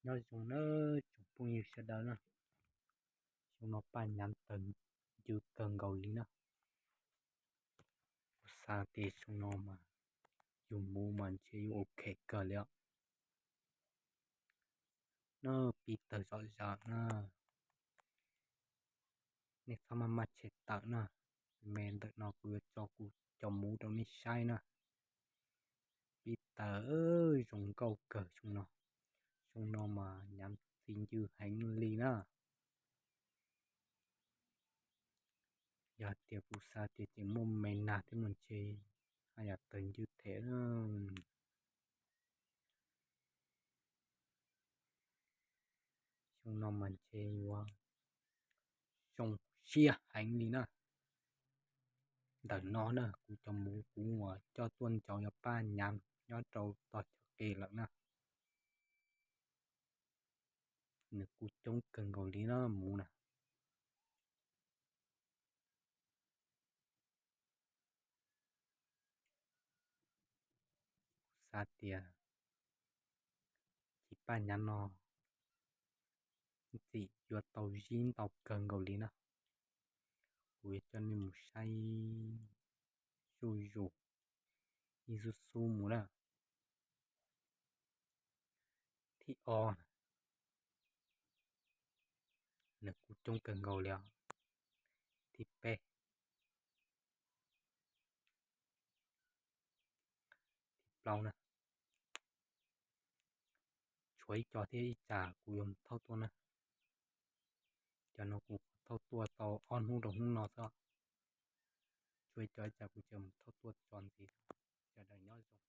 Nyob zoo na tsoom phooj ywg sawv daws na, xyoo no Paj Nyav tawg ncw kawg nkaus li na. Kuv xav tias xyoo no mas yus mus mas ntshe yus ok kawg li os. Na, pib tawg zom zaws na, nej txhob maj maj tshem tawm na. Me ntawm no kuv yuav tso kuv cov mus rau nej saib na. Pib tawg zoo nkauj kawg xyoo no. Xyoo no mas Nyav txi ncw heev li na. Yog tias kuv xav tias tseem muaj me nag thiab mas ntshe haj yam tawg ncw thiab. Xyoo no mas ntshe yuav zoo siab heev li na. Ntawm no na kuv cov mus kuv uas coj tuaj ntsaum yog Paj Nyav nyob rau tog chaw qis lawm na. Nws kuj coob kawg nkaus li na mus na. Kuv xav tias cov Paj Nyav no ntxim yuav tau zib ntau kawg nkaus li na. Kuv yuav coj nej mus saib zuj zus ib xub xub mus na. Thib ob, nws kuj coob kawg nkaus li os. Thib peb, thib plaub na. Tshuav ib co thiab ib tsam kuv yuav mus thauj tuaj na. Cov no kuv thauj tuaj tau ob hnub rau hnub no xwb. Tshuav ib co ib tsam kuv tseem mus thauj tuaj tso ntxiv. Sawv daws nyob zoo.